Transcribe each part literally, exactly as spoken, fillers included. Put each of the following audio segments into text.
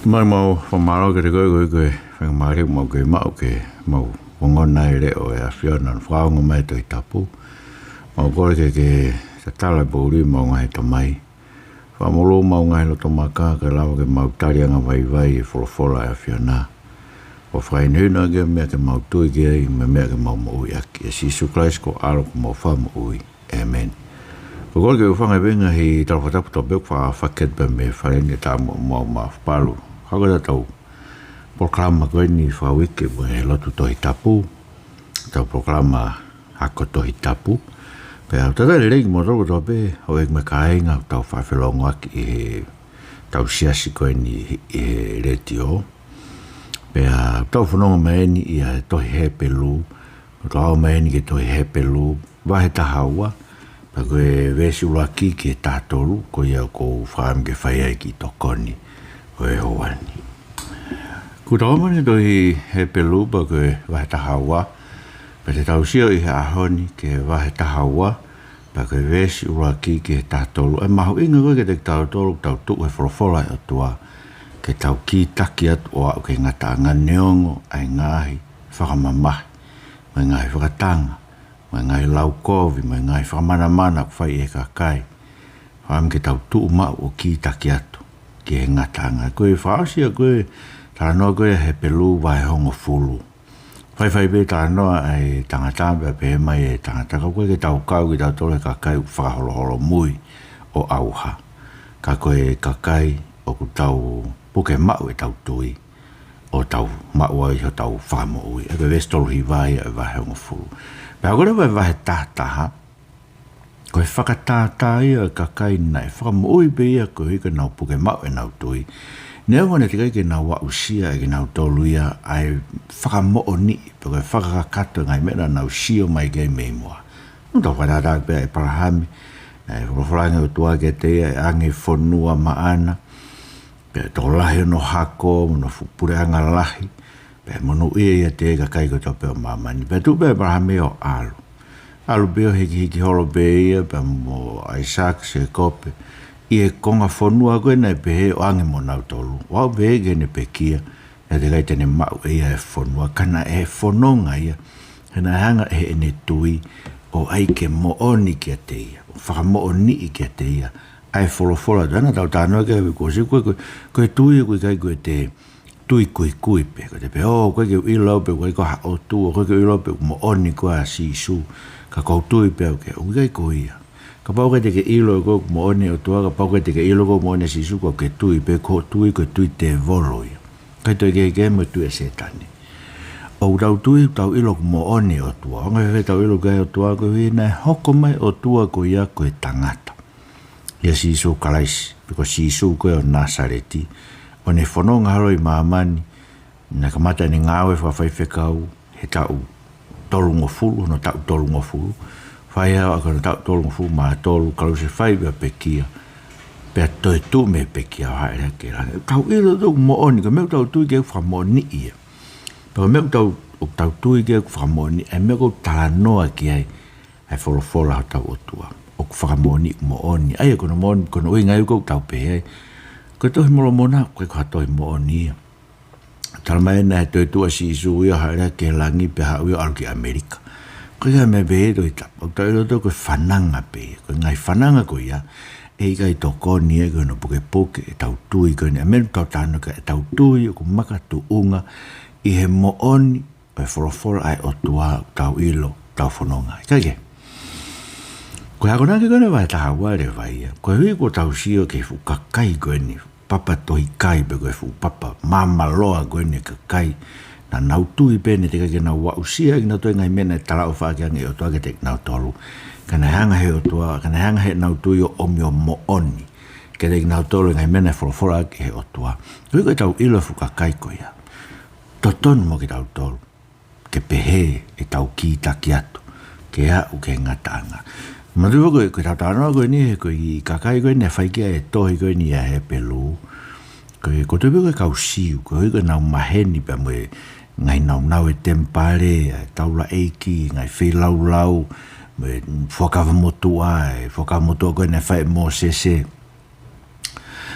Mau, mau fakamālō kiate koe, koeʻuhi ko e faingamālie ʻoku mau kei maʻu ke mau ongona e leʻo ʻo e ʻAfiona ʻo fakaongo mai e Tohi Tapu. Mau kole ke ke tatala e poʻuli ʻemau ngaahi ʻatamai. Fakamolū ʻemau ngaahi loto maka, kae lava ke mau tali angavaivai e folofola ʻa e ʻAfiona, ʻo fakahinohino ʻaki e meʻa ke mau tui ki ai, mo e meʻa ke mau moʻui ʻaki. ʻIa Sīsū Kalaisi ko ho ʻAlo ko homau Fakamoʻui. ʻĒmeni. Ko e kole ke u hūfanga he ngaahi talafakatapu kotoa pē ʻoku faʻa fakakete pē mei he fale ni, ʻe taumuʻa muʻa ʻo mau fakapalu. Hoko atu ʻetau polokalama ko eni fakauike mo e lotu Tohi Tapu, ʻetau polokalama ako Tohi Tapu. Pea ʻoku talitali lelei kimoutolu kotoa pē, houʻeiki mo e kāinga, ʻoku tau faʻa felōngoaki ʻi heʻetau siasi ko eni ʻi he letiō. Pea ʻoku tau fononga mai eni ʻi he tohi Hepelū, ʻoku tau aʻu mai eni ki he tohi Hepelū, vahe taha ua, pea ko e veesi ʻuluaki ki he taha tolu, ko ia ʻoku ou fakaʻamu ke fai ai e kiʻi tokoni ʻo e houa ni. Kuo tau aʻu mai eni ki he tohi Hepelū, pea ko e vahe taha ua, pea te tau sio ʻi he ʻaho ni ki he vahe taha ua, pea ko e veesi ʻuluaki ki he taha tolu. ʻE mahuʻinga ko ē kiate kitautolu ʻoku tau tuʻu he folofola ʻa e ʻOtua, ke tau kītaki atu ʻo aʻu ki he ngataʻanga neongo ʻa e ngaahi fakamamahi, mo e ngaahi fakatanga, mo e ngaahi laukovi, mo e ngaahi fakamanamana ʻoku fai ʻe he kakai. Fakaʻamu ke tau tuʻu maʻu ʻo kītaki atu ki he ngataʻanga. Ko e fakaʻosi ia ko e talanoa ko ē Hepelū vahe hongofulu. Faifai pē talanoa ʻa e tangata, pea pehē mai e tangata, ka ʻoku ʻikai ke tau kau kitautolu he kakai ʻoku fakaholoholo mui ʻo ʻauha. Ka ko e kakai ʻoku tau puke maʻu ʻetau tui, ʻo tau maʻu ai hotau fakamoʻui. ʻA ia ko e veesi tolu hiva ia ʻo e vahe hongofulu. Pea hoko leva e vahe taha taha, ko e fakatātā ia ʻo e kakai naʻe fakamoʻui pē ia koeʻuhi ko ʻenau puke maʻu ʻenau tui. Neongo naʻe teʻeki ai ke nau aʻusia ʻe kinautolu ia ʻa e fakamoʻoniʻi, pe ko e fakakakato e ngaahi meʻa naʻa nau sio mai ki ai mei muʻa. Naʻa tau fakatātā pē ʻa ʻĒpalahame, naʻe folofola ange ʻOtua kiate ia ʻe ʻange fonua maʻana, pea tokolahi hono hako, mo hono fuʻu puleʻanga lahi, pea monūʻia ʻiate ia e kakai kotoa pē ʻo māmani. Pea tuʻu pē ʻa ʻĒpalahame ʻo ʻalu. ʻAlu pē ʻo hikihiki holo pē ia, pea mo ʻAisake, Sēkope, ʻi he konga fonua ko ē naʻe pehē ʻo ʻange moʻonautolu. ʻO aʻu pē ki heʻene pekia, naʻe teʻeki ai te ne maʻu ʻe ia e fonua, ka naʻe fononga ia, he naʻe hanga ʻe heʻene tui ʻo ʻai ke moʻoni kiate ia, ʻo fakamoʻoniʻi kiate ia ʻa e folofola. Naʻa tau talanoa ki ai he kuo ʻosi, ko e, ko e, ko e tui ʻoku ʻikai ko e tui kuikui pē, ko e te pehē, ʻō, ʻoku ʻikai ke u ʻilo pe ʻoku ʻikai ko ha ʻOtua, ʻoku ʻikai ke u ʻilo pe ʻoku moʻoni koā ʻa Sīsū, ka ʻoku ou tui pē au ki ai. ʻOku ʻikai ko ia. Kapau ʻoku ʻikai te ke ʻilo ʻe koe ʻoku moʻoni e ʻOtua, kapau ʻoku ʻikai te ke ʻilo ʻoku moʻoni ʻa Sīsū, ka ʻoku ke tui pē, ko hoʻo tui ko e tui tēvolo ia. ʻIkai toe kehekehe mo e tui ʻa Sētane. ʻOku tau tui, tau ʻilo ʻoku moʻoni e ʻOtua. ʻOku ʻikai fēfē tau ʻilo ʻoku ʻi ai e ʻOtua? Koeʻuhi naʻe hoko mai e ʻOtua ko ia ko e tangata, ʻia Sīsū Kalaisi, pe ko Sīsū ko ē ʻo Nāsaleti, ʻo ne fononga holo ʻi māmani. Naʻe kamata ʻene ngāue fakafaifekau he taʻu tolungofulu, hono taʻu tolungofulu. Fai ʻa hono taʻu tolungofulu mā tolu, kalusefai pea pekia, pea toetuʻu mei he pekia ʻo hāʻele hake ki langi. Tau ʻilo ʻoku moʻoni, ko e meʻa ʻoku tau tui ki ai ʻoku fakamoʻoniʻi ia. Pea ko e meʻa ʻoku tau, ʻoku tau tui ki ai ʻoku fakamoʻoniʻi, ʻa e meʻa ʻoku tau talanoa ki ai, ʻa e folofola hotau ʻOtua, ʻoku fakamoʻoniʻi, moʻoni. ʻA ia ko hono moʻoni, ko hono ʻuhinga ia ʻoku tau pehē ai, ko e Tohi Molomona ʻoku ʻikai ko ha tohi moʻoni ia. Talamai naʻe toetuʻu ʻa Sīsū ia ʻo hāʻele hake ki langi pea haʻu ia ʻo ʻalu ki ʻAmelika. Ko e ʻikai ha meʻa pehē he Tohi Tapu. ʻOku tau ʻilo atu ko e fananga pē ia. Ko e ngaahi fananga ko ia, ʻe ʻikai tokoni ia ki hono pukepuke ʻetau tui ko eni. ʻA e meʻa ʻoku tau talanoa ki ai, ʻetau tui ʻoku makatuʻunga ʻi he moʻoni ʻo e folofola ʻa e ʻOtua ʻoku tau ʻilo, tau fononga ai. Kae kehe, ko e akonaki ko eni vahe taha ua leva ia, koeʻuhi kuo tau sio ki he fuʻu kakai ko eni, papa tohi kai pe ko e fuʻu papa māmāloa ko eni e kakai naʻa nau tui pē naʻe teʻeki ai ke nau aʻusia ʻe kinautolu e ngaahi meʻa naʻe talaʻofa ʻaki ange ʻe he ʻOtua kiate kinautolu. Ka naʻe hanga ʻe he ʻOtua, ka naʻe hanga ʻe heʻenau tui ʻo ʻomi ʻo moʻoni kiate kinautolu e ngaahi meʻa naʻe folofola ʻaki ʻe he ʻOtua. Koeʻuhi ko ʻetau ʻilo e fuʻu kakai ko ia, totonu mo kitautolu ke pehē ʻetau kītaki atu, ke aʻu ki he ngataʻanga. Manatuʻi ko e, ko ʻetau talanoa ko eni, he ko e kakai ko eni naʻe fai ki ai e tohi ko eni ʻa Hepelū, ko e, ko e tohi pē ko e kau Siu, koeʻuhi ko ʻenau maheni pea mo e ngaahi naunau e temipale, ʻa e taulaʻeiki, ngaahi feilaulau, mo e fuakava motuʻa, e fuakava motuʻa ko ē naʻe fai ʻe Mōsese.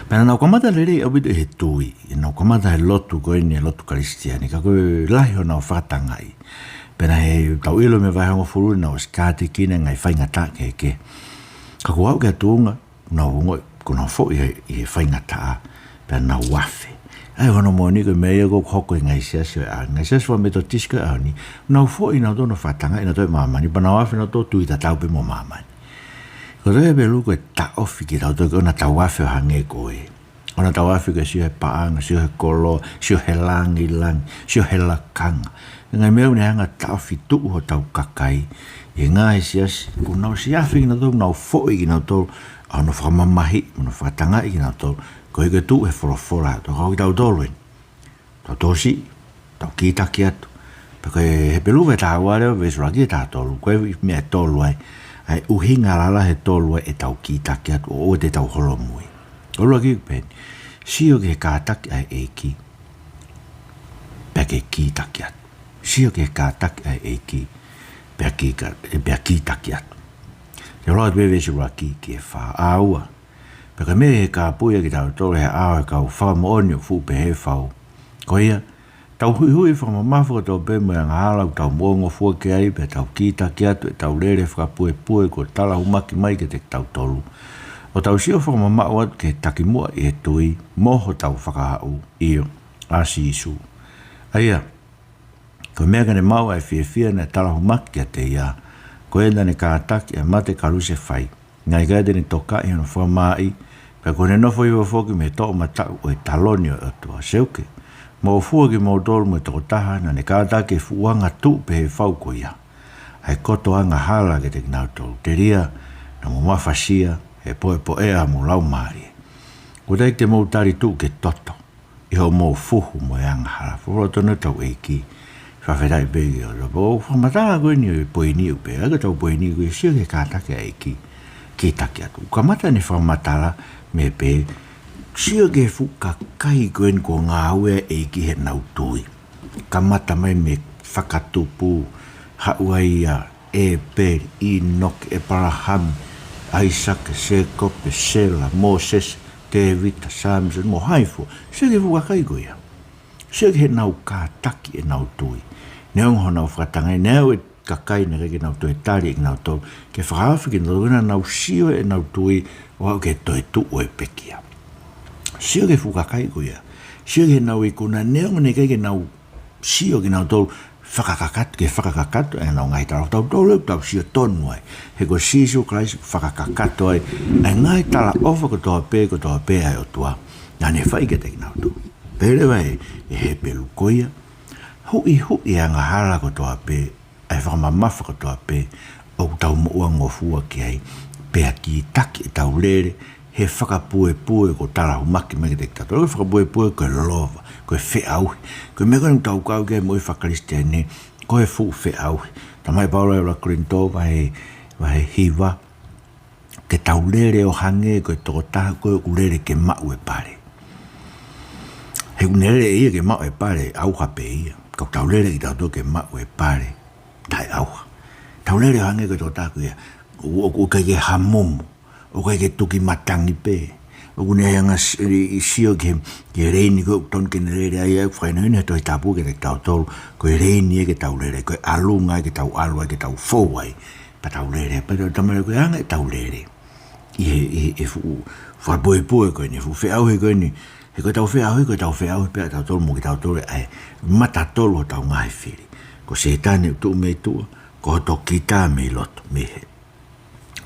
Pea naʻa nau kamata lelei ʻaupito ʻi he tui, ʻi heʻenau kamata he lotu ko eni, lotu Kalisitiane, ka ko e lahi honau fakatangaʻi. Pea naʻe tau ʻilo mei he vahe hongofulu naʻa nau ʻosi kātekina e ngaahi faingataʻa kehekehe. Ka kuo aʻu ki he tuʻunga, nau ongoʻi, kuo nau foʻi ʻi he, ʻi he faingataʻa, pea nau afe. ʻA ia ko hono moʻoni ko e meʻa ia ʻoku hoko ʻi he ngaahi siasi ʻo e ʻaho ni, ngaahi siasi fakametotisi ko ē ʻaho ni, nau foʻi nautolu hono fakatangaʻi nautolu ʻe māmani, pea nau afe nautolu tui tatau pē mo māmani. Ko e toe pelu ko e taʻofi kitautolu ke ʻoua naʻa tau afe ʻo hangē ko ē. ʻOua naʻa tau afe ke sio he paʻanga, sio he koloa, sio he langilangi, sio he lakanga. Ngaahi meʻa ʻoku ne hanga ʻo taʻofi tuʻu hotau kakai. ʻI he ngaahi siasi, kuo nau ʻosi afe kinautolu, nau foʻi kinautolu, ʻa hono fakamamahiʻi, hono fakatangaʻi kinautolu, koeʻuhi ko e tuʻu he folofola, tau kau kitautolu eni. Tau tōsiʻi, tau kītaki atu. Pea ko e Hepelū vahe taha ua leva veesi ʻuluaki ki he taha tolu, ko e meʻa ʻe tolu ai, ʻa e ʻuhinga lalahi ʻe tolu ai ʻetau kītaki atu, ʻo ʻoua te tau holomui. ʻUluaki pē eni, sio ki he kātaki ʻa e ʻEiki, pea ke kītaki atu. Sio ki he kātaki ʻa e ʻEiki, pea kī ka-, pea kītaki atu. Te u lau atu pē veesi ʻuluaki ki he fā. ʻA ua, pea ko e meʻa ʻi he kāpui ʻa kitautolu he ʻao ʻo e kau fakamoʻoni ʻoku fuʻu pehē fau. Ko ia, tau huʻihuʻi fakamamafa kotoa pē mo e angahala ʻoku tau moʻuangofua ki ai, pea tau kītaki atu ʻetau lele fakapuepue kuo talahumaki mai kiate kitautolu. ʻO tau sio fakamamaʻu atu ki he takimuʻa ʻi he tui, mo hotau fakahaʻu, ʻio, ʻa Sīsū. ʻA ia, ko e meʻa ka ne maʻu ʻa e fiefia naʻe talahumaki kiate ia, ko ia naʻa ne kātaki ʻa e mate kalusefai, naʻe ʻikai te ne tokaʻi hono fakamaaʻi, pea kuo ne nofo hifo foki mei he toʻomataʻu ʻo e taloni ʻo e ʻOtua. Seuke, mou fua kimoutolu mo e tokotaha naʻa ne kātaki e fuʻu anga tuʻu pehē fau ko ia, ʻa e koto angahala kiate kinautolu. Telia, naʻa mou mafasia, he poʻepoʻea homou laumālie. Kuo teʻeki te mou tali tuʻu ke toto ʻi hoʻomou fuhu mo e angahala. Folofola tonu ʻetau ʻEiki. Fakafetaʻi pē ki he ʻOtua. Pea ʻoku fakamatala ko eni ʻo e poini ʻoku pehē, ʻa ia ko ʻetau poini ko e sio ki he kātaki ʻa e ʻEiki, kītaki atu. Kamata ʻene fakamatala mei he pehē, sio ki he fuʻu kakai ko eni kuo ngāue ʻa e ʻEiki heʻenau tui. Kamata mai mei he fakatupu, haʻu ai ʻa ʻĒpeli, ʻĪnoke, ʻĒpalahame, ʻAisake, Sēkope, Sela, Mōsese, Tēvita, Samisoni, mo hai fua. Sio ki he fuʻu kakai ko ia. Sio ki heʻenau kātaki ʻenau tui. Neongo honau fakatangaʻi, neongo e kakai naʻe ʻikai ke nau toe tali ʻekinautolu, ke fakahaofi kinautolu, naʻa nau sio ʻenau tui ʻo aʻu ki he toetuʻu ʻo e pekia. Sio ki he fuʻu kakai ko ia. Sio ki heʻenau ikuna, neongo naʻe ʻikai ke nau sio kinautolu, fakakakato, ke fakakakato ʻenau ngaahi tala. Tautolu ʻoku tau sio tonu ai, he ko Sīsū Kalaisi ʻoku fakakakato ai ʻa e ngaahi talaʻofa kotoa pē, kotoa pē ʻa e ʻOtua naʻa ne fai kiate kinautolu. Pehē leva ʻe, ʻe Hepelū, ko ia, huʻihuʻi e angahala kotoa pē, ʻa e fakamamafa kotoa pē ʻoku tau moʻuangofua ki ai, pea kītaki ʻetau lele he fakapuepue kuo talahumaki mai kiate kitautolu. Ko e fakapuepue ko e lova, ko e feʻauhi. Ko e meʻa ko eni ʻoku tau kau ki ai he moʻui faka-Kalisitiane, ko e fuʻu feʻauhi. Talamai ʻe Paula ʻi he ʻuluaki Kolinitō vahe, vahe hiva, ke tau lele ʻo hangē ko e tokotaha ko ē ʻoku lele ke maʻu e pale. He ʻoku ne lele ʻe ia ke maʻu e pale ʻauha pē ia. Ka ʻoku tau lele kitautolu ke maʻu e pale taʻeʻauha. Tau lele ʻo hangē ko e tokotaha ko ia ʻoku, ʻoku ʻikai ke hamumu, ʻoku ʻikai ke tuki matangi pē. ʻOku ne hanga ʻo si-, ʻi, ʻi sio ki he, ki he leini ko ē ʻoku totonu ke ne lele ai, ʻa ia ʻoku fakahinohino he Tohi Tapu kiate kitautolu, ko e leini ia ke tau lele, ko e ʻalunga ia ke tau ʻalu ai, ke tau fou ai, pea tau lele, pea tau talamai ko e anga ʻetau lele ʻi he, ʻi he, ʻi he fuʻu fakapuepue ko eni, fuʻu feʻauhi ko eni, he ko ʻetau feʻauhi, ko ʻetau feʻauhi pē ʻatautolu mo kitautolu ʻa e mata tolu hotau ngaahi fili. Ko Sētane ʻoku tuʻu mei tuʻa, ko hoto kita mei loto, mei hē.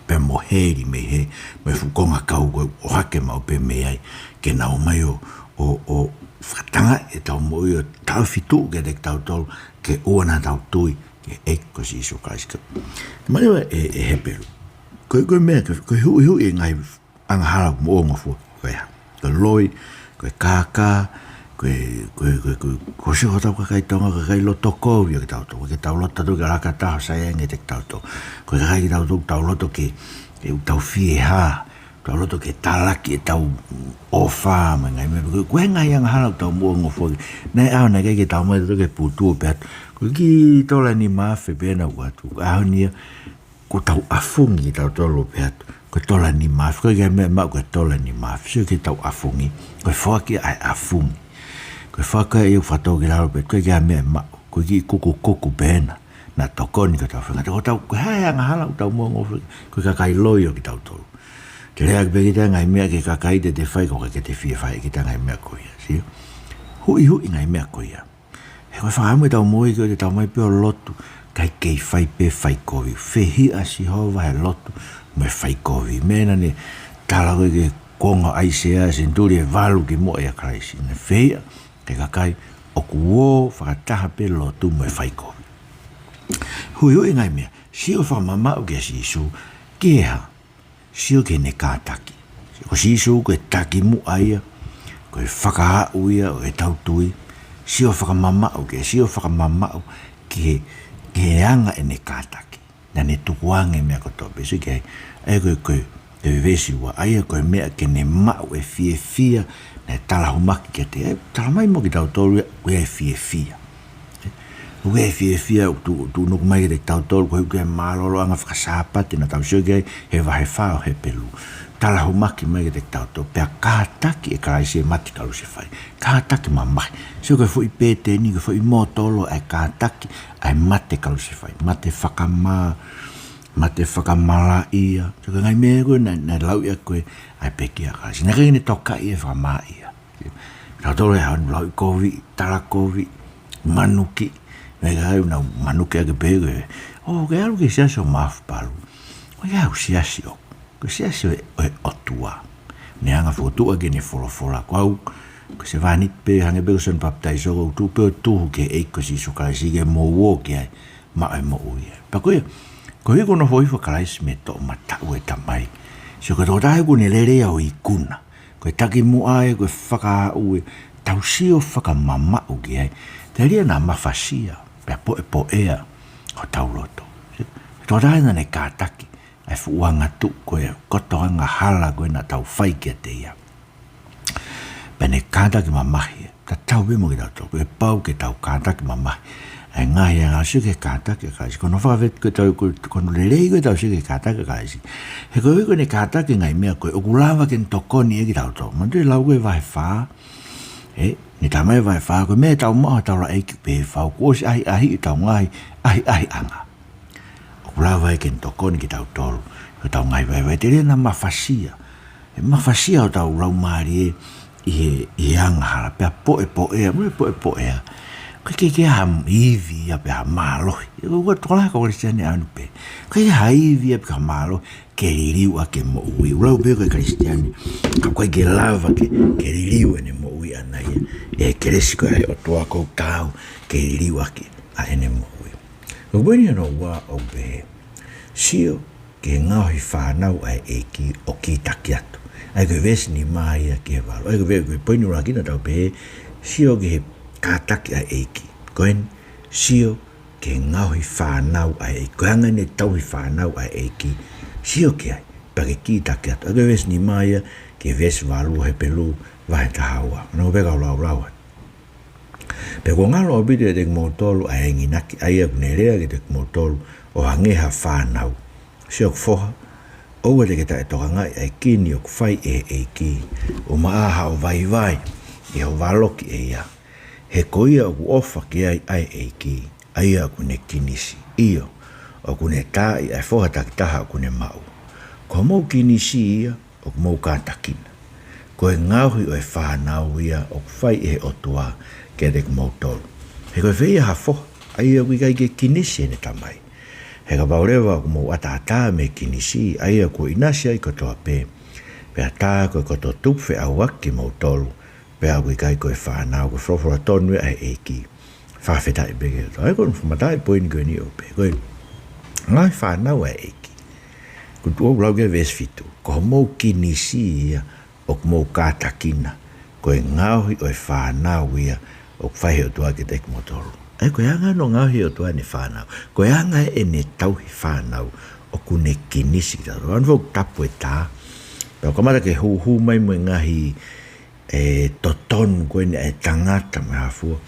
Pea mo heli mei hē, mo e fuʻu kongakau ko ē ʻohake maʻu pē mei ai, ke nau ō mai ʻo, ʻo, ʻo fakatangaʻi ʻetau moʻui ʻo taʻofi tuʻu kiate kitautolu, ke ʻoua naʻa tau tui ki he ʻEiki ko Sīsū Kalaisi. Mai ʻe, ʻe Hepelū. Ko e, ko e meʻa, ko e, ko e huʻihuʻi e ngaahi angahala moʻuangofua ko e hā? Ko e loi, ko e kākā, ko e, ko e, ko e, ko e, ko e sio hotau kakai Tonga, kakai loto kovi ʻa kitautolu, ke tau loto tautolu ke laka taha ʻo sai ange kiate kitautolu. Ko e kakai kitautolu, tau loto ke, ke tau fie hā, tau loto ke talaki ʻetau ʻofa mo e ngaahi meʻa, ko e, ko e ngaahi angahala ʻoku tau moʻuangofua ki ai. Naʻe ʻaho naʻe ʻikai ke tau ō mai tautolu ki he putu ʻo pehē atu, ko e kiʻi tola ʻe nima afe pē naʻa ku ʻoatu. ʻAho ni ia, kuo tau ʻafungi kitautolu ʻo pehē atu, Ko e tola nima afe, ko e kiʻi meʻa ʻe maʻu ko e tola nima afe, sio ki he tau ʻafungi, ko e foaki ʻa e ʻafungi. Ko e foaki ʻa e fakatōkilalo pē, ko e kiʻi meʻa ʻe maʻu, ko e kiʻi kukukuku pē ena, naʻa tokoni ki hotau feinga. Ko hotau, ko e hā e angahala ʻoku tau moʻua, ko e kakai loi ʻo kitautolu. Te lea pē kita ngaahi meʻa ki he kakai te te fai, ko e kakai te te fie fai kita ngaahi meʻa ko ia, sio. Huʻihuʻi ngaahi meʻa ko ia. He ko e fakaʻamu ʻetau moʻui ko ē te tau mai pē ʻo lotu, kae kei fai pē fai kovi. Fehiʻa Sihova he lotu mo e fai kovi. Meʻa naʻe tala ko ē ki he kuonga ʻo ʻAisea, senituli ʻe valu kimuʻa ʻia Kalaisi. Naʻe fehiʻa ki he kakai ʻoku ō fakataha pē lotu mo e fai kovi. Huʻihuʻi ngaahi meʻa, sio fakamamaʻu kia Sīsū, ki he hā? Sio ki heʻene kātaki. Ko Sīsū ko e takimuʻa ia, ko e fakaaʻu ia ʻo ʻetau tui. Sio fakamamaʻu ki, sio fakamamaʻu ki he, ki he anga ʻene kātaki. Naʻa ne tukuange meʻa kotoa pē, sio ki ai. ʻA ia ko e, ko e, ko e veesi ua, ʻa ia ko e meʻa ke ne maʻu e fiefia naʻe talahumaki kiate ia. Tala mai mo kitautolu ia, ko e fiefia. ʻOku ʻi ai e fiefia ʻoku tuʻu, tuʻunuku mai kiate kitautolu, ko e ʻuhinga e mālōlōʻanga fakasāpate naʻa tau sio ki ai he vahe fā ʻo Hepelū. Talahumaki mai kiate kitautolu, pea kātaki ʻe Kalaisi e mate kalusefai. Kātaki mamahi. Sio ko e foʻi pēteni, ko e foʻi mōtolo ʻa e kātaki ʻa e mate kalusefai. Mate fakamā, mate fakamalaʻia. Sio ko e ngaahi meʻa ko ē naʻe, naʻe lauʻi ʻaki ko ē ʻa e pekia ʻa Kalaisi. Naʻe ʻikai ke ne tokaʻi e fakamāʻia. Kitautolu ʻe hanu lauʻi kovi, tala kovi, manuki. Naʻe ʻikai ke nau manuki ʻaki pē ko ē. ʻOku ke ʻalu ki he siasi ʻo Maʻafu Palū. ʻOku ʻikai ke u siasi ʻoku. Ko e siasi ʻo e, ʻo e ʻOtua. Naʻe hanga ʻo fokotuʻu ʻaki ʻene folofola. Ko au, ko e sevāniti pē, hangē pē ko Sione Papitaiso, ʻoku ou tuʻu pē ʻo tuhu ki he ʻEiki ko Sīsū Kalaisi ke mou ō ki ai maʻu e moʻui. Pea ko ia, koeʻuhi ko hono hifo ʻa Kalaisi mei he toʻomataʻu ʻo e Tamai. Sio ko e tokotaha ʻoku ne lele ia ʻo ikuna. Ko e takimuʻa ē, ko e fakaaʻu ē, tau sio fakamamaʻu ki ai. Telia naʻa mafasia, pea poʻepoʻea hotau loto. Sio, ko e tokotaha naʻa ne kātaki ʻa e fuʻu angatuʻu ko ē, kotoa angahala ko ē naʻa tau fai kiate ia. Pea ne kātaki mamahi, tatau pē mo kitautolu, ko e pau ke tau kātaki mamahi. ʻA e ngaahi anga sio ki he kātaki ʻa Kalaisi. Ko hono fakafetaʻi ko ē tau, ko, ko hono lelei ko ē tau sio ki he kātaki ʻa Kalaisi. He koeʻuhi ko ʻene kātaki ngaahi meʻa ko ē, ʻoku lava ke ne tokoni ʻe kitautolu. Manatuʻi e lau ko ē vahe fā, ē, ne tala mai vahe fā, ko e meʻa ʻe tau maʻu ʻi he taulaʻeiki pē fau, kuo ʻosi ʻahiʻahiʻi ʻetau ngaahi ʻahiʻahiʻanga. ʻOku lava ia ke ne tokoni kitautolu, ko ʻetau ngaahi vaivai. Telia naʻa mafasia. ʻE mafasia hotau laumālie ʻi he, ʻi he angahala, pea poʻepoʻea, mo e poʻepoʻea. ʻOku ʻikai ke, ke ha ivi ia pe ha mālohi. ʻOku tokolahi ko e Kalisitiane anu pē. ʻOku ʻikai ha ivi ia pe ha mālohi ke liliu ʻaki e moʻui. ʻOku lau pē ko e Kalisitiane, ka ʻoku ʻikai ke lava ke, ke liliu ʻene moʻui ʻaʻana ia. ʻE kelesi ko ē ʻa e ʻOtua ʻoku taau ke liliu ʻaki ʻa ʻene moʻui. Ko e poini hono ua ʻoku pehē, sio ki he ngaohi fānau ʻa e ʻEiki ʻo kītaki atu. ʻA ia ko e veesi nima ia ki he valu. ʻA ia ko e ve-, ko e poini ʻuluaki naʻa tau pehē, sio ki he kātaki ʻa e ʻEiki. Ko eni, sio ki he ngaohi fānau ʻa e ʻEiki. Ko e anga ʻene tauhi fānau ʻa e ʻEiki. Sio ki ai, pea ke kītaki atu. ʻA ia ko e veesi nima ia ki he veesi valu ʻo Hepelū vahe taha ua. Nau pē kau laulau atu. Pea kuo ngalo ʻaupito ʻiate kimoutolu ʻa e enginaki, ʻa ia ʻoku ne lea kiate kimoutolu ʻo hangē ha fānau. Siʻoku foha, ʻoua te ke taʻetokangaʻi ʻa e kini ʻoku fai ʻe he ʻEiki, ʻumaʻā haʻo vaivai ʻi hoʻo valoki ʻe ia. He ko ia ʻoku ʻofa ki ai ʻa e ʻEiki, ʻa ia ʻoku ne kinisi. ʻIo, ʻoku ne taaʻi ʻa e foha takitaha ʻoku ne maʻu. Ko hoʻomou kinisi ia, ʻoku mou kātakina. Ko e ngaohi ʻo e fānau ia ʻoku fai ʻe he ʻOtua kiate kimoutolu. He ko e fē ia ha foha, ʻa ia ʻoku ʻikai ke kinisi ʻene tamai? He kapau leva ʻoku mou ʻataʻatā mei he kinisi, ʻa ia kuo ʻinasi ai kotoa pē, pea tā ko e koto tupu feʻauaki kimoutolu, pea ʻoku ʻikai ko e fānau, ko e folofola tonu ia ʻa e ʻEiki. Fakafetaʻi pē ki he ʻOtua. ʻA ia ko hono fakamatala e poini ko eni ʻoku pehē, ko e ngaohi fānau ʻa e ʻEiki. Ko e tuʻu ʻoku lau ki he veesi fitu. Ko hoʻomou kinisi ia ʻoku mou kātakina. Ko e ngaohi ʻo e fānau ia ʻoku fai ʻe he ʻOtua kiate kimoutolu. ʻA ia ko e anga hono ngaohi ʻe he ʻOtua ʻene fānau. Ko e anga ʻene tauhi fānau ʻoku ne kinisi kitautolu. Anu fou tapu e tā. Pea kamata ke hūhū mai mo e ngaahi e totonu ko eni ʻa e tangata mo e hā fua.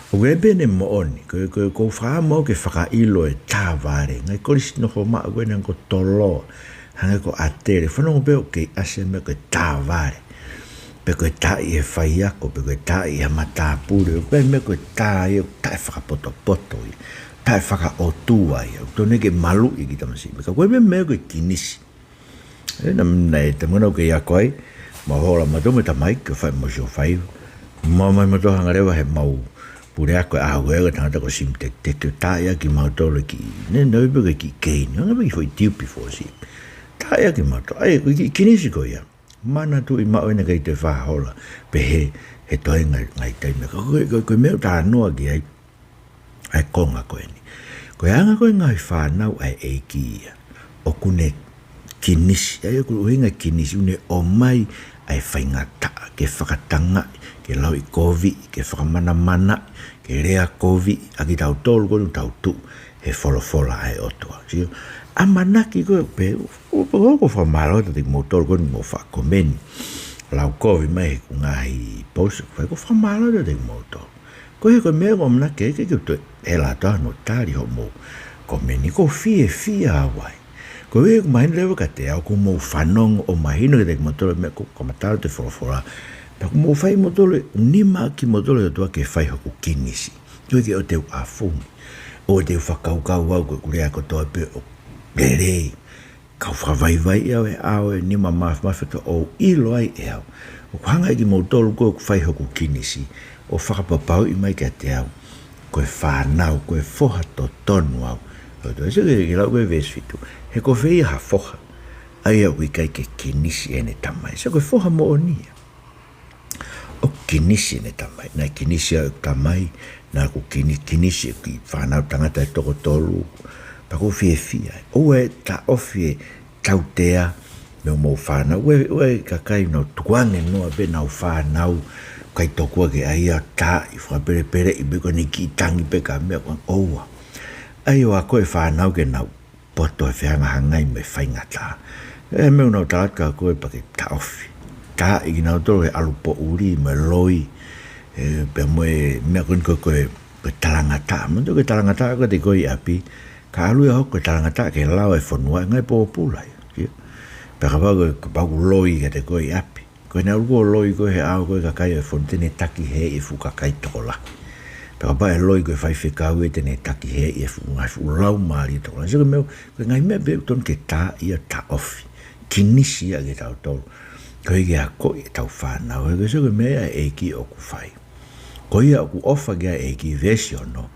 ʻOku ʻi ai pē ʻene moʻoni, ko e, ko e, ʻoku ou fakaʻamu au ke fakaʻilo e tā vale, ngaahi kolisi nofo maʻu ko eni ʻa e ongo toloa, Hangē ko ʻAtele, fanongo pē ʻoku kei ʻasi e meʻa ko e tā vale. Pe ko e tā ʻi he faiako, pe ko e tā ʻi he matāpule, pe meʻa ko e tā ia, tā e fakapotopoto ia. Tā e fakaʻotua ia. ʻOku tonu ke maluʻi e kiʻi tamasiʻi. Ka ko e meʻa, meʻa ko e kinisi. ʻE, naʻa, naʻe, te mona ʻoku kei ako ai, mau hola mautolu mo e tamai, ke fai mo sio fai. Mau mai mautolu hanga leva he mau puleako ʻa e ʻaho ko e tangata ko Simu Tekiteki, tā ia kimautolu ki, ne, ne, pe ko e kiʻi keini, hanga pē kiʻi foʻi tiupi foʻi sipi. Tā ia kimautolu, ʻa e, ko e kiʻi kinisi ko ia. Manatuʻi maʻu ʻena kei toe fā hola, pehē, he toenga ngaahi taimi. Ko e, ko e, ko e meʻa ʻoku talanoa ki ai, ʻa e konga ko eni. Ko e anga ko e ngaahi fānau ʻa e ʻEiki ia. ʻOku ne kinisi, ʻa ia ʻoku ʻuhinga e kinisi, ʻoku ne ʻomai ʻa e faingataʻa, ke fakatangaʻi, ke lauʻikoviʻi, ke fakamanamanaʻi, ke leakoviʻi, ʻa kitautolu ko eni ʻoku tau tuʻu he folofola ʻa e ʻOtua. Sio, ʻamanaki ko ē pē, ʻo, ʻo, ʻo, ʻoku fakamālō atu kiate kimoutolu ko eni ʻoku mou fakakomeni. Laukovi mai he ngaahi post, ko e ʻoku fakamālō atu kiate kimoutolu. Ko e, ko e meʻa ʻoku ou ʻamanaki ke, ke, ke toe ʻela atu hono tali hoʻomou komeni, ʻoku ou fiefia au ai. Ko e ʻoku mahino leva kiate au, ʻoku mou fanongo ʻo mahino kiate kimoutolu e meʻa ʻoku kamata atu e folofola. Pea ʻoku mou fai moutolu, nima kimoutolu ʻe ʻOtua ke fai hoku kinisi. Ko e ke ʻoua te u ʻafungi. ʻOua te u fakakaukau au ko ʻeku lea kotoa pē ʻoku lelei. Kau fakavaivaiʻi au he ʻao e nima mafimafi ʻoku ʻiloʻi ai ʻe au. ʻOku hanga ʻe kimoutolu ko ē ʻoku fai hoku kinisi ʻo fakapapauʻi mai kiate au ko e fānau, ko e foha totonu au. ʻOku toe sio ki he, ki he lau ko ē veesi fitu. He ko fē ia ha foha, ʻa ia ʻoku ʻikai ke kinisi ʻene tamai? Sio, ko e foha moʻoni ia. ʻOku kinisi ʻene tamai, naʻe kinisi ʻa e tamai, naʻa ku kini-, kinisi e kiʻi fānau tangata ʻe toko tolu, pea ʻoku ou fiefia. ʻOua ʻe taʻofi e tautea mei hoʻomou fānau, ʻoua ʻe, ʻoua ʻe kakai nau tukuange noa pē ʻenau fānau, ʻikai tokua ke ʻai ia tā ʻi fakapelepeleʻi pē ko eni kiʻi tangi pē ka meʻa ko ē, ʻoua. ʻAi ʻo ako e fānau ke nau poto he fehangahangai mo e faingataʻa. ʻE meʻa ʻoku nau tala atu kia koe pea ke taʻofi. Taaʻi kinautolu he ʻalu poʻuli mo e loi. ʻE, pea mo e meʻa ko eni ko e, ko e, ko e talangataʻa. Manatuʻi ko e talangataʻa ko ē te ko ē ʻi ʻapi. Ka ʻalu ia ʻo hoko ko e talangataʻa ki he lao ʻo e fonua, ʻe ngaahi pōpula ia. Sio? Pea kapau ko e, kapau ʻoku loi kiate koe ʻi ʻapi. Ko ʻene ʻalu ko ē ʻo loi ko ē he ʻao ko ē e kakai ʻo e fonua, te ne takihēʻi e fuʻu kakai tokolahi. Pea kapau ʻe loi ko ē e faifekau ia, te ne takihēʻi e fuʻu, ngaahi fuʻu laumālie tokolahi. Sio, ko e meʻa, ko e ngaahi meʻa pē ʻoku tonu ke tā ia, taʻofi. Kinisi ia kitautolu. Koeʻuhi ke akoʻi ʻetau fānau. He ko e, sio, ko e meʻa ia ʻa e ʻEiki ʻoku fai. Ko ia ʻoku ʻofa ki ai e ʻEiki, veesi ono,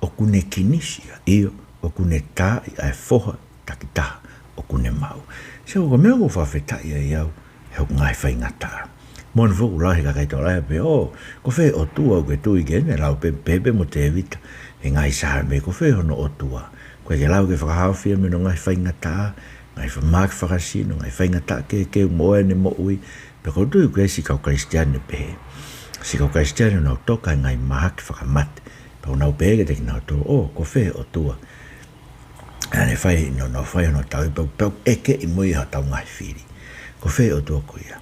ʻoku ne kinisi ia. ʻIo, ʻoku ne taaʻi ʻa e foha takitaha ʻoku ne maʻu. Sio, ko e meʻa ʻoku ou fakafetaʻi ai au he hoku ngaahi faingataʻa. Moʻoni foki ʻoku lau he kakai tokolahi pē, ʻo, ko fē ʻOtua ʻoku ke tui ki ai, ne lau pē, pehē pē mo Tēvita he ngaahi Saame, ko fē hono ʻOtua? ʻOku ʻikai ke lau ke fakahaofi ia mei hono ngaahi faingataʻa, ngaahi fa-, mahaki fakasino, ngaahi faingataʻa kehekehe mo ʻene moʻui. Pea ʻoku ou tui ʻoku ʻi ai e siʻi kau Kalisitiane pehē. Siʻi kau Kalisitiane ʻoku nau toka he ngaahi mahaki fakamate. Pea ʻoku nau pehē kiate kinautolu, ʻo, ko fē ʻOtua? Naʻa ne fai, naʻa, naʻa ne fai hono tauhi pea, pea ʻekeʻi mo ia hotau ngaahi fili. Ko fē ʻOtua ko ia?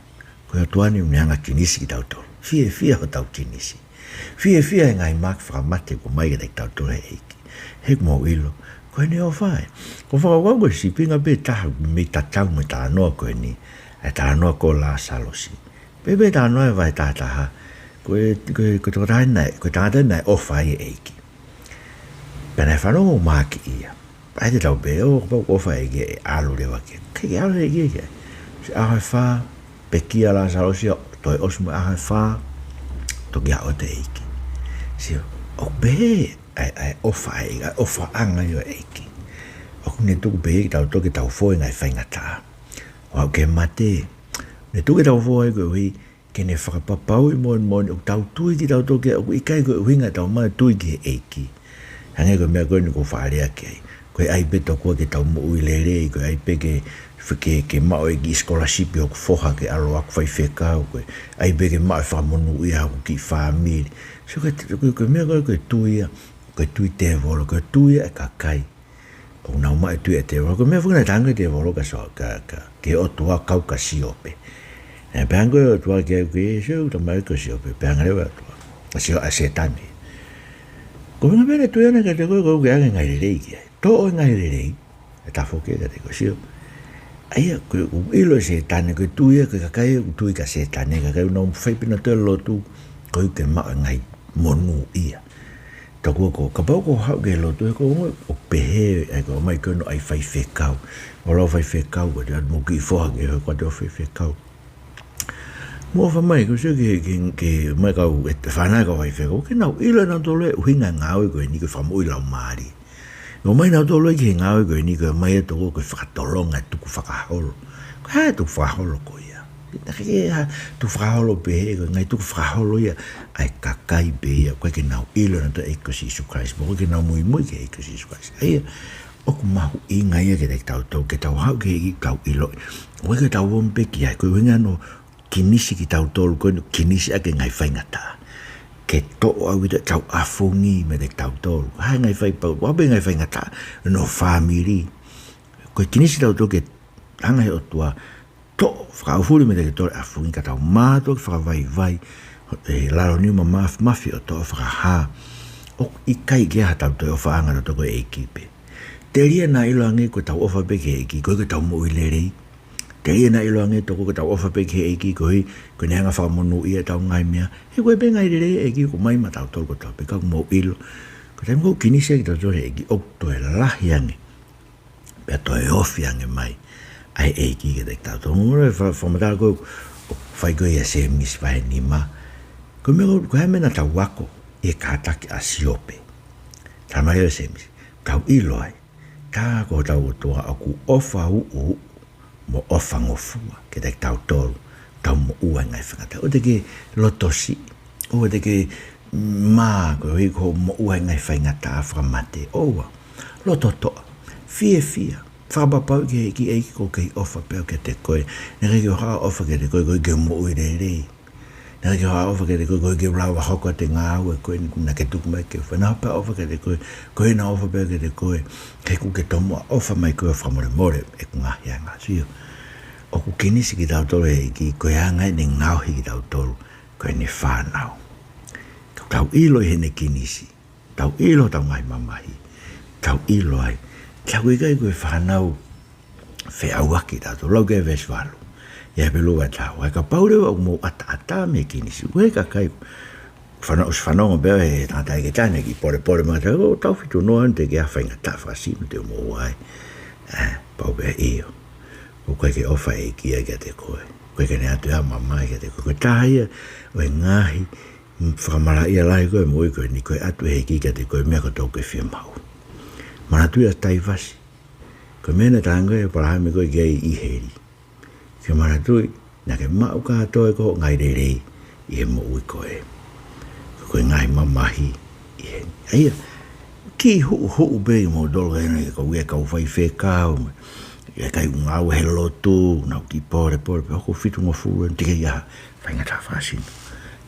Ko e ʻOtua ni ʻoku ne hanga ʻo kinisi kitautolu. Fiefia hotau kinisi. Fiefia he ngaahi mahaki fakamate kuo ʻomai kiate kitautolu ʻe he ʻEiki. He ʻoku mou ʻilo, ko ʻene ʻofa ē. ʻOku ou fakakaukau ko e sīpinga pē taha mei he tatau mo e talanoa ko eni, ʻa e talanoa ko Lāsalosi. Pea pehē ʻe he talanoa he vahe taha taha, ko e, ko e, ko e tokotaha naʻe, ko e tangata naʻe ʻofa ai e ʻEiki. Pea naʻe fanongo mahaki ia. Pea ʻai te tau pehē, ʻo, kapau ʻoku ʻofa e ʻEiki ʻe ʻalu leva ki ai. ʻIkai ke ʻalu e ʻEiki ki ai. Siʻi ʻaho ʻe fā, pekia Lāsalosi, toe ʻosi mo e ʻaho ʻe fā, toki aʻu atu e ʻEiki. Sio, ʻoku pehē ʻa e, ʻa e ʻofa ai, ʻa e ʻofaʻanga ia ʻo e ʻEiki. ʻOku ne tuku pē ia kitautolu ke tau fou he ngaahi faingataʻa. ʻO aʻu ki he mate, ne tuku ke tau fou ai koeʻuhi ke ne fakapapauʻi moʻoni moʻoni ʻoku tau tui kitautolu ki ai, ʻoku ʻikai ko e ʻuhinga ʻetau maʻu e tui ki he ʻEiki. Hangē ko e meʻa ko eni ʻoku ou faʻa lea ki ai. Ko e ʻai pē tokua ke tau moʻui lelei, ko e ʻai pē ke, ke, ke maʻu e kiʻi sikolasipi hoku foha ke ʻalu ʻo ako faifekau, ko e ʻai pē ke maʻu e fakamonūʻia hoku kiʻi fāmili. So ko e, ko e, ko e meʻa ko ē, ko e tui ia, ko e tui tēvolo, ko e tui ia ʻa e kakai ʻoku nau maʻu e tui ʻa e tēvolo. Ko e meʻa foki naʻe talaange ʻe he tēvolo kia Sio-, kia, kia, ki he ʻOtua, kau kia Siope. ʻE, pehē ange ko e ʻOtua kia, kia Sio, tamai ko Siope, pehē ange leva ʻe he ʻOtua, ʻa Sio-, ʻa Sētane. Ko e ʻuhinga pē ʻene tui ʻana kiate koe, ko ʻeku ʻoange e ngaahi lelei ki ai. Toʻo e ngaahi lelei, ʻe tafoki kiate koe, Sio. ʻA ia, ko e ʻilo ʻe Sētane, ko e tui ia, ko e kakai ʻoku tui kia Sētane, kakai ʻoku nau fai pē nautolu e lotu, koeʻuhi ke maʻu e ngaahi monūʻia. Tokua ko, kapau ʻoku haʻu ki he lotu, he ko e ongo, ʻoku pehē, ʻa ia ko e ʻomai ko ē hono ʻai faifekau. ʻO lau faifekau, ko e te atu mo e kiʻi foha ke hoko atu ʻo faifekau. Mou ʻofa mai, ko e sio ki he, ki he, ki he ʻomai e kau, e fānau e kau faifekau, ke nau ʻilo ʻe nautolu e ʻuhinga e ngāue ko eni ko e fakamoʻui laumālie. ʻOmai nautolu ki he ngāue ko eni ko e ʻomai ʻe nautolu ko e fakatolonga e tukufakaholo. Ko e hā e tukufakaholo ko ia? Naʻe ʻikai ke ʻi ai ha tukufakaholo pehē, ko e ngaahi tukufakaholo ia ʻa e kakai pē ia, ʻoku ʻikai ke nau ʻilo ʻe nautolu e ʻEiki ko Sīsū Kalaisi, mo ʻoku ʻikai ke nau muimui ki he ʻEiki ko Sīsū Kalaisi. ʻA ia, ʻoku mahuʻinga ia kiate kitautolu, ke tau haʻu ki he ʻEiki tau ʻilo. ʻOku ʻikai ke tau omi pē ki ai, ko e ʻuhinga hono kinisi kitautolu, ko e kinisi ʻaki e ngaahi faingataʻa. Ke toʻo ʻaupito ʻetau ʻafungi meiate kitautolu. Hā e ngaahi faipau, ʻoku ʻi ai pē ngaahi faingataʻa, hono fāmili. Ko e kinisi kitautolu ke hanga ʻe he ʻOtua, toʻo, fakaʻaufuli meiate kitautolu e ʻafungi ka tau mātuʻaki fakavaivai, ʻi he lalo niu mamafimafi ʻo e ʻOtua fakahā. ʻOku ʻikai ke ʻi ai haʻatau toe ʻofaʻanga ʻatautolu ko e ʻEiki pē. Telia naʻa ʻiloange ko ʻetau ʻofa pē ki he ʻEiki, koeʻuhi ko ʻetau moʻui lelei. Telia naʻa ʻiloange ʻe nautolu ko ʻetau ʻofa pē ki he ʻEiki, koeʻuhi ko ʻene hanga ʻo fakamonūʻia ʻetau ngaahi meʻa. He ko e pē ngaahi lelei ʻa e ʻEiki ʻoku ʻomai maʻatautolu, ko ʻetau pē kau moʻui ʻilo. Ko e taimi ʻoku kinisi ai kitautolu ʻe he ʻEiki, ʻoku toe lahi ange, pea toe ofi ange mai ʻa e ʻEiki kiate kitautolu. Mou ʻilo e fa-, fakamatala ko ē ʻoku fai ko ē ʻia Sēmisi vahe nima. Ko e meʻa ko, ko e hā e meʻa naʻa tau ako ʻi he kātaki ʻa Siope? Talamai ʻe Sēmisi, tau ʻilo ai, tā ko hotau ʻOtua ʻoku ʻofa uʻuuʻu mo ʻofa ngofua kiate kitautolu, tau moʻua he ngaahi faingataʻa. ʻOua te ke loto siʻi, ʻoua te ke mā koeʻuhi ko hoʻo moʻua he ngaahi faingataʻa fakamate. ʻOua, loto toʻa, fiefia, fakapapauʻi ki he ʻEiki, ʻEiki ʻoku ou kei ʻofa pē au kiate koe. Naʻe ʻikai ke u haʻu ʻo ʻofa kiate koe koeʻuhi ke u moʻui lelei. Naʻe ʻikai ke u haʻu ʻo ʻofa kiate koe koeʻuhi ke u lava ʻo hoko atu e ngāue ko eni naʻa ke tuku mai ke u fai. Naʻa ku haʻu ʻo ʻofa kiate koe, koeʻuhi naʻa ku ʻofa pē au kiate koe, he kuo ke tomuʻa ʻofa mai koe ʻo fakamolemole ʻeku ngaahi angahala. Sio, ʻoku kinisi kitautolu ʻe he ʻEiki, ko e anga ʻene ngaohi kitautolu, ko ʻene fānau. Tau ʻilo ʻi heʻene kinisi, tau ʻilo hotau ngaahi mamahi, tau ʻilo ai, tau ʻikai ko e fānau feʻauaki kitautolu. Lau ki he veesi valu ʻi he Hepelū vahe taha ua, he kapau leva ʻoku mou ʻataʻatā mei he kinisi, ʻoku ʻi ai e kakai, fana-, ʻosi fanongo pē au he tangataʻeiki taha naʻe kiʻi polepole mai, ʻo tau fitu noa, ʻoku teʻeki ai ha faingataʻa fakasino te u moʻua ai. Ē, pau pē ʻio. ʻOku ʻikai ke ʻofa e ʻEiki ia kiate koe. ʻOku ʻikai ke ne ʻoatu ha mamahi kiate koe. Ko e taha ia ʻo e ngaahi fakamalaʻia lahi ko ē ʻo e moʻui ko eni, ko e ʻoatu ʻe he ʻEiki kiate koe e meʻa kotoa ʻoku ke fiemaʻu. Manatuʻi ʻa Taivasi. Ko e meʻa naʻe talaange ʻe ʻĒpalahame ko ē ki ai ʻi heli. Ke manatuʻi, naʻa ke maʻu kātoa ʻe koe hoʻo ngaahi lelei ʻi he moʻui ko ē. Ko e ngaahi mamahi ʻi heni. ʻA ia, kiʻi huʻuhuʻu pē ʻi moutolu ʻa ena ʻi he kau, ʻi he kau faifekau, ʻi he kakai ʻoku ngāue he lotu, nau kiʻi polepole pē, hoko fitungofulu ʻeni, teʻeki ai ha faingataʻa fakasino.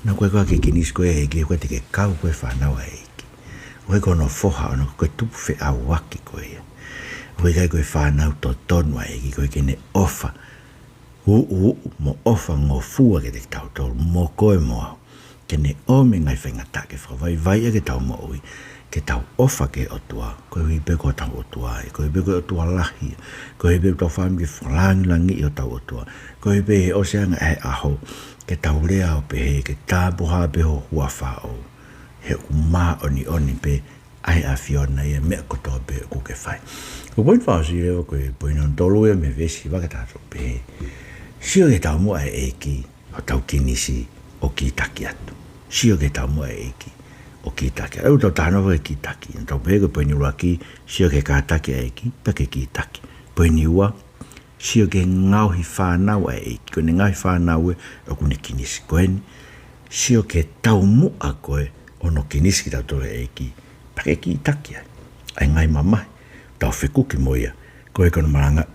Naʻa ʻoku ʻikai ke kinisi koe ʻe he ʻEiki, ʻoku ʻikai te ke kau koe he fānau ʻa e ʻEiki. ʻOku ʻikai ko hono foha ʻoʻona, ko e tupu feʻauaki koe ia. ʻOku ʻikai ko e fānau totonu ʻa e ʻEiki, koeʻuhi ke ne ʻofa uʻuuʻu mo ʻofa ngofua kiate kitautolu, mo koe mo au. Ke ne ʻomi e ngaahi faingataʻa ke fakavaivaiʻi ʻaki ʻetau moʻui, ke tau ʻofa ki he ʻOtua, koeʻuhi pē ko hotau ʻOtua ia, koeʻuhi pē ko e ʻOtua lahi ia, koeʻuhi pē ko hotau fakaʻamu ke fakalāngilangiʻi hotau ʻOtua, koeʻuhi pē ʻi he ʻosi ange ʻa e ʻaho, ke tau lea ʻo pehē, ke tāpuhā pē ho huafa ʻo, he ʻoku māʻoniʻoni pē ʻa e ʻAfiona ia ʻi he meʻa kotoa pē ʻoku ke fai. Ko e poini fakaʻosi leva ko e poini hono tolu ia mei he veesi hiva ki he taha tolu, pehē: Sio ki he taumuʻa ʻa e ʻEiki, ʻo tau kinisi ʻo kītaki atu. Sio ki he taumuʻa ʻa e ʻEiki ʻo kītaki atu. ʻOku tau talanoa ki he kītaki. Naʻa tau pehē ko e poini ʻuluaki, sio ki he kātaki ʻa e ʻEiki, pea ke kītaki. Poini ua, sio ki he ngaohi fānau ʻa e ʻEiki. Ko ʻene ngaohi fānau ē ʻoku ne kinisi. Ko eni, sio ki he taumuʻa ko ē ʻo hono kinisi kitautolu ʻe he ʻEiki, pea ke kītaki ai. ʻA e ngaahi mamahi, tau fekuki mo ia. Ko e kau malanga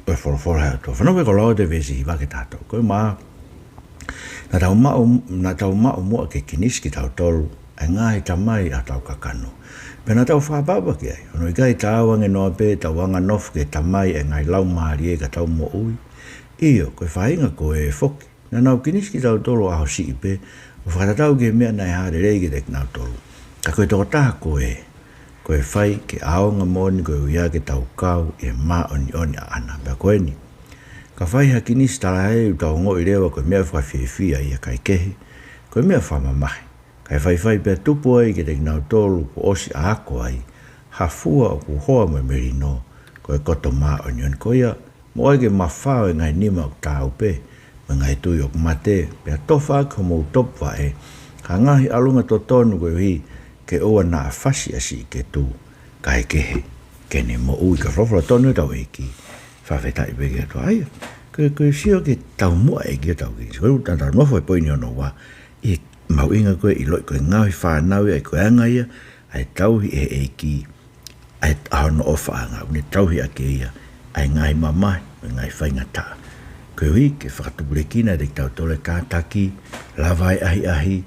ʻo e folofola ʻa e ʻOtua. Fanongo ki he koloa ʻo e veesi hiva ki he taha tolu. Ko e mā, naʻa tau maʻu, naʻa tau maʻu muʻa ke kinisi kitautolu ʻa e ngaahi tamai ʻa hotau kakano. Pea naʻa tau fakaʻapaʻapa ki ai. Hono ʻikai taau ange noa pē ʻetau anganofo ki he tamai ʻa e ngaahi laumālie ka tau moʻui? ʻIo, ko e faʻahinga ko ē foki naʻa nau kinisi kitautolu ʻo ʻaho siʻi pē, ʻo fakatatau ki he meʻa naʻe hā lelei kiate kinautolu. Ka ko e tokotaha ko ē, ko e fai ke ʻaonga moʻoni koeʻuhi ke tau kau ʻi he māʻoniʻoni ʻaʻana. Pea ko eni, Ka fai ha kinisi, talaʻehai ʻoku tau ongoʻi leva ko e meʻa fakafiefia ia, kae kehe, ko e meʻa fakamamahi. Kae faifai pea tupu ai kiate kinautolu kuo ʻosi ako ai ha fua ʻoku hoa mo e melino, ko e koto māʻoniʻoni ko ia, mo ʻai ke mafao e ngaahi nima ʻoku tāupe, mo e ngaahi tui ʻoku mate, pea tofa ʻaki homou topuvaʻe ha ngaahi ʻalunga totonu, koeʻuhi ke ʻoua naʻa fasi ʻa siʻi Ketu, kae kehe, ke ne moʻui. Ko e folofola tonu ʻa hotau ʻEiki. Fakafetaʻi pē ki he ʻOtua ia. Ko e, ko e sio ki he taumuʻa ʻa e ʻEiki ʻo hotau kinisi. Ko e ʻuhinga ʻoku tau nofo he poini hono ua, ʻi he mahuʻinga ko e ʻiloʻi ko e ngaohi fānau ia, ʻa e ko e anga ia ʻa e tauhi ʻe he ʻEiki ʻa e, ʻa hono ʻofaʻanga, ʻoku ne tauhi ʻaki ia ʻa e ngaahi mamahi mo e ngaahi faingataʻa, koeʻuhi ke fakatupulekina ʻiate kitautolu e kātaki, lava e ʻahiʻahi,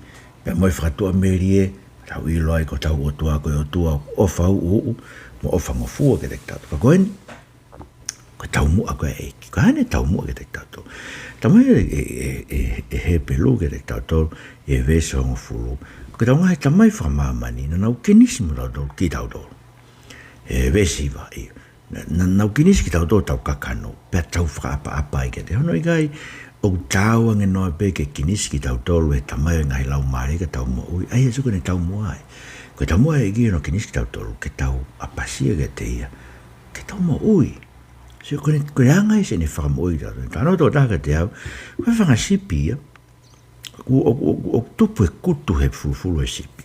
pea mo e fakatuʻamelie, tau ʻilo ai ko hotau ʻOtua ko e ʻOtua ʻofa uʻuuʻu mo ʻofa ngofua kiate kitautolu. Ka ko eni, ko e taumuʻa ko ē ʻa e ʻEiki. Ko e hā ʻene taumuʻa kiate kitautolu? Talamai ʻe, ʻe, ʻe, ʻe Hepelū kiate kitautolu ʻi he veesi hongofulu, ko ʻetau ngaahi tamai fakamāmani naʻa nau kinisi mo tautolu, kitautolu. ʻE, veesi hiva, ʻio. Naʻa, naʻa nau kinisi kitautolu ʻi hotau kakano, pea tau fakaʻapaʻapa ai kiate ia. Hono ʻikai ʻoku taau ange noa pē ke kinisi kitautolu ʻe he Tamai ʻo e ngaahi laumālie ka tau moʻui. ʻA ia, sio ko ʻene taumuʻa ia. Ko e taumuʻa ʻa e ʻEiki hono kinisi kitautolu, ke tau ʻapasia kiate ia, ke tau moʻui. Sio, ko ʻene, ko e anga ia siʻene fakamoʻui kitautolu. Talanoa toko taha kiate au, ko e fanga sipi ia, ʻoku, ʻoku, ʻoku, ʻoku tupu e kutu he fulufulu e sipi.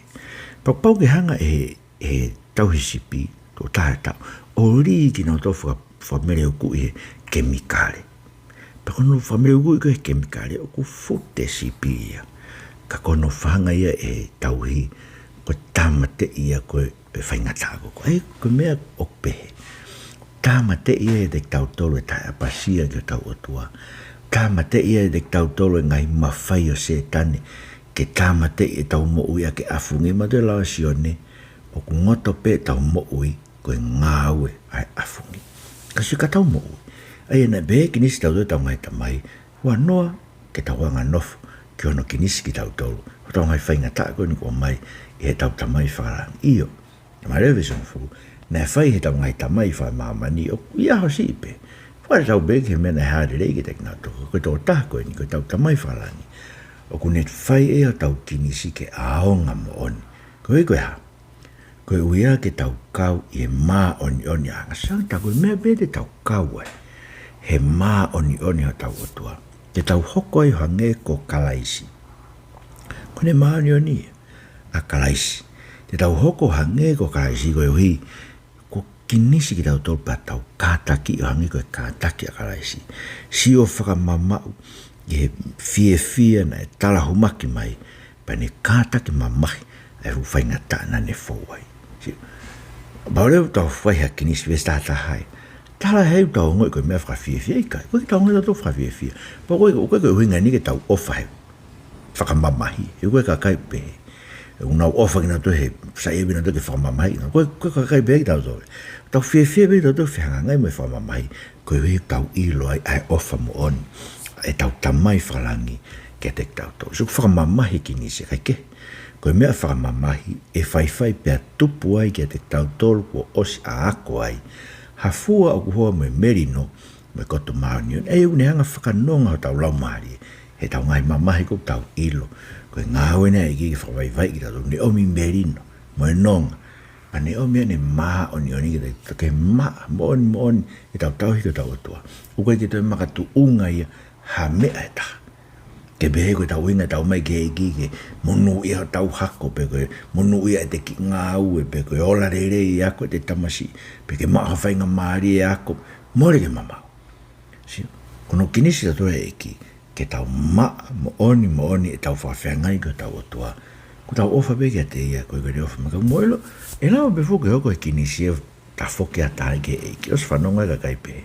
Pea kuo pau ke hanga ʻe he, he tauhi sipi, toko taha he taʻu, ʻo lī kinautolu faka-, fakameleukuʻi he kemikale. Pea ko hono fakameleukuʻi ko ē he kemikale, ʻoku fute sipi ia. Ka ko hono feinga ia ʻe he tauhi, ko e tāmateʻi ia ko ē ʻe he faingataʻa ko ē. ʻA ia, ko e meʻa ʻoku pehē. Tāmateʻi ia ʻiate kitautolu e taʻeʻapasia ki hotau ʻOtua. Tāmateʻi ia ʻiate kitautolu e ngaahi mafai ʻo Sētane ke tāmateʻi ʻetau moʻui ʻaki e ʻafungi. Manatuʻi e lau ʻa Sione, ʻoku ngoto pē ʻetau moʻui ko e ngāue ʻa e ʻafungi. Ka sio, ka tau moʻui. ʻA ia naʻe pehē e kinisi kitautolu ʻe hotau ngaahi tamai, huanoa ke tau hanga ʻo nofo ki hono kinisi kitautolu ʻi hotau ngaahi faingataʻa ko eni kuo ʻomai ʻe heʻetau Tamai Fakalangi. ʻIo, talamai leva he veesi hongofulu, naʻe fai ʻe heʻetau ngaahi tamai fakamāmani ʻoku ʻi he ʻaho siʻi pē. Fakatatau pē ki he meʻa naʻe hā lelei kiate kinautolu. Ko e toko taha ko eni, ko ʻetau Tamai Fakalangi, ʻoku ne fai ʻe ia hotau kinisi ke ʻaonga moʻoni. Koeʻuhi ko e hā? Koeʻuhi ke tau kau ʻi he māʻoniʻoni ʻa e ʻaonga. Sai, tā ko e meʻa pē te tau kau ai he māʻoniʻoni ʻo hotau ʻOtua, te tau hoko ai ʻo hangē ko Kalaisi. Ko ʻene māʻoniʻoni ʻa Kalaisi. Te tau hoko ʻo hangē ko Kalaisi koeʻuhi kuo kinisi kitautolu pea tau kātaki ʻo hangē ko e kātaki ʻa Kalaisi. Sio fakamamaʻu ʻi he fiefia naʻe talahumaki mai, pea ne kātaki mamahi ʻa e fuʻu faingataʻa naʻa ne fou ai. Sio. Pau leva ʻoku tau fai ha kinisi, veesi taha taha ia. Talaʻehai ʻoku tau ongoʻi ko e meʻa fakafiefia, ʻikai. ʻOku ʻikai ke tau ongoʻi tautolu fakafiefia. Pea ko e, ʻoku ʻikai ko e ʻuhinga eni ke tau ʻofa he fakamamahi. He ko e kakai pē ʻoku nau ʻofa kinautolu he saiʻia kinautolu ke fakamamahiʻi kinautolu. Ko e, ko e kakai pē kitautolu. Tau fiefia pē kitautolu fehangahangai mo e fakamamahi, koeʻuhi ʻoku tau ʻilo ai ʻa e ʻofa moʻoni ʻa ʻetau Tamai Fakalangi kiate kitautolu. Sio, ʻoku fakamamahi e kinisi, kae kehe, ko e meʻa fakamamahi ʻe faifai pea tupu ai kiate kitautolu kuo ʻosi ako ai ha fua ʻoku hoa mo e melino mo e koto māʻoniʻoni. ʻA ia ʻoku ne hanga ʻo fakanonga hotau laumālie heʻetau ngaahi mamahi, ʻoku tau ʻilo ko e ngāue eni ʻa e ʻEiki ke fakavaivaiʻi kitautolu. Ne ʻomi melino mo e nonga, pea ne ʻomi ʻene māʻoniʻoni kiate kitautolu ke maʻa moʻoni moʻoni ʻetau tauhi ki hotau ʻOtua. ʻOku ʻikai ke toe makatuʻunga ia ha meʻa ʻe taha. Ke pehē ko ʻetau ʻuhinga ʻetau ō mai ki he ʻEiki ke monūʻia hotau hako, pe ko e monūʻia ʻete kiʻi ngāue, pe ko e ola lelei e ako ʻete tamasiʻi, pe ke maʻu ha faingamālie e ako, mole ke mamaʻo. Sio, ko hono kinisi kitautolu ʻe he ʻEiki ke tau maʻa moʻoni moʻoni ʻetau fakafeangai ki hotau ʻOtua. Ko ʻetau ʻofa pē kiate ia, ko e, ko ʻene ʻofa maʻa kitautolu. Mou ʻilo, ʻe lava pē foki ke hoko e kinisi ʻo tafoki ʻa e taha ki he ʻEiki. ʻOsi fanongo e kakai pehē,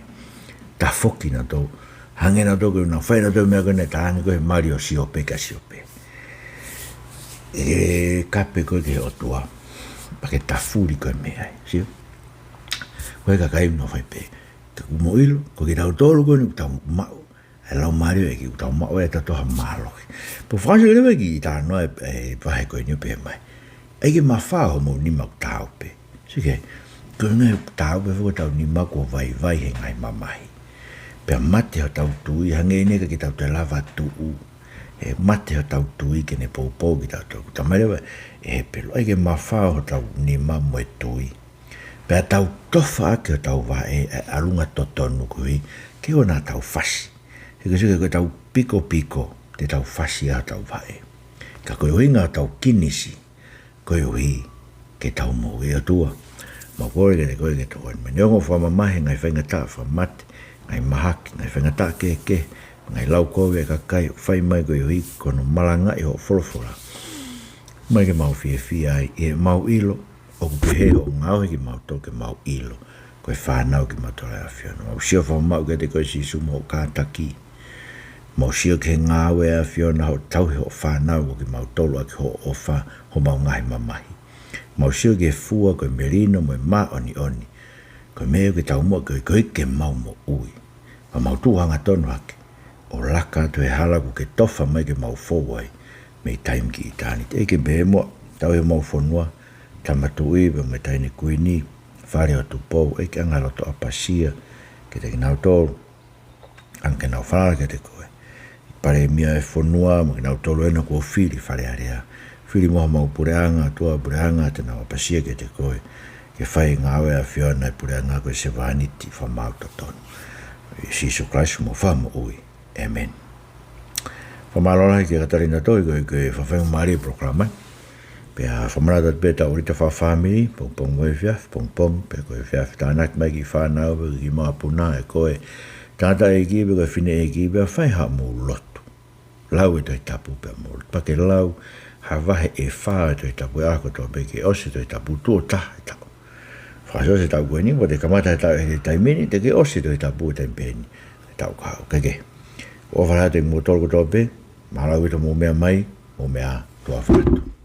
tafoki nautolu, hangē nautolu ko ʻenau fai nautolu e meʻa ko ē naʻe talaange ko ē he mali ʻo Siope kia Siope. ʻE kape koe ki he ʻOtua, pea ke tafuli koe mei ai. Sio? Ko e kakai ʻoku nau fai pehē. Ka ʻoku mou ʻilo, ko kitautolu ko eni ʻoku tau maʻu ʻa e Laumālie ʻo e ʻEiki, ʻoku tau maʻu ai ʻatautolu ha mālohi. Pea fakaʻosi leva e kiʻi talanoa ʻa e, ʻa e vahe ko eni ʻo pehē mai, ʻai ke mafao homou nima ʻoku tāupe. Sio ki ai, ko e ʻuhinga ʻoku tāupe foki hotau nima kuo vaivai he ngaahi mamahi. Pea mate hotau tui, hangē ʻikai ke tau toe lava tuʻu. ʻE mate hotau tui ke ne poupou kitautolu. Talamai leva ʻe Hepelū, ʻai ke mafao hotau nima mo e tui. Pea tau tofa ʻaki hotau vaʻe ʻa e ʻalunga totonu koeʻuhi ke ʻoua naʻa tau fasi. He ko e sio ko ʻetau pikopiko, te tau fasi ʻa hotau vaʻe. Ka ko e ʻuhinga hotau kinisi, koeʻuhi ke tau moʻui. ʻOtua, mau kole kiate koe ke tokoni mai. Neongo fakamamahi, ngaahi faingataʻa, fakamate, ngaahi mahaki, ngaahi faingataʻa kehekehe, ngaahi lau kovi ʻa e kakai, fai mai koeʻuhi ko hono malangaʻi hoʻo folofola. Mai ke mau fiefia ai, ʻi heʻemau ʻilo ʻoku pehē hoʻo ngaohi kimautolu ke mau ʻilo ko e fānau kimautolu ʻa e ʻAfiona. Mau sio fakamaʻu kiate koe Sīsū mo hoʻo kātaki. Mau sio ki he ngāue ʻa e ʻAfiona hoʻo tauhi hoʻo fānau ko kimautolu ʻaki hoʻo ʻofa, homau ngaahi mamahi. Mau sio ki he fua ko e melino mo e māʻoniʻoni. Ko e meʻa ʻoku ke taumuʻa ke, koeʻuhi ke mau moʻui. Pea mau tuʻu hangatonu hake ʻo laka atu he hala kuo ke tofa mai ke mau fou ai mei taimi ki ʻitāniti. ʻEiki, pehē muʻa, tauhi homau fonua, Tama Tuʻi pea mo e Taʻahine Kuini, Fale ʻo Tupou, ʻEiki, ʻanga e loto ʻapasia kiate kinautolu. ʻAnge ke nau falala kiate koe. Palēmia ʻo e fonua mo kinautolu ʻena kuo fili Fale Alea. Fili mo homau puleʻanga, ʻOtua, puleʻanga, te nau ʻapasia kiate koe ke fai e ngāue ʻa e ʻAfiona ʻi he puleʻanga ko e sevāniti fakamaau totonu. ʻIa Sīsū Kalaisi homau Fakamoʻui. ʻĒmeni. Fakamālō lahi kia Katalina Tohi ko e, ko e fakafaingamālie e polokalama. Pea fakamanatu atu pē ʻetau ʻōlita fakafāmili, pongipongi mo e efiafi, pongipongi, pea ko e efiafi tānaki mai e kiʻi fānau, pea ko e kiʻi makapuna, ʻe ko e tangataʻeiki, pea ko e fineʻeiki, pea fai haʻamou lotu. Lau e Tohi Tapu pea mou lotu. Pea ke lau ha vahe ʻe fā ʻo e Tohi Tapu he ʻaho kotoa pē, ke ʻosi e Tohi Tapu tuʻo taha he taʻu. Fakaʻosi e taʻu ko eni, ʻoua te ke kamata he taʻu he taimi ni, te ke ʻosi e Tohi Tapu he taimi pē ni he taʻu kahaʻu. Kae kehe, ʻofa lahi atu kiate kimoutolu kotoa pē, mālō ʻaupito hoʻomou meʻa mai, mou meʻa ā, tuʻa ʻofa atu.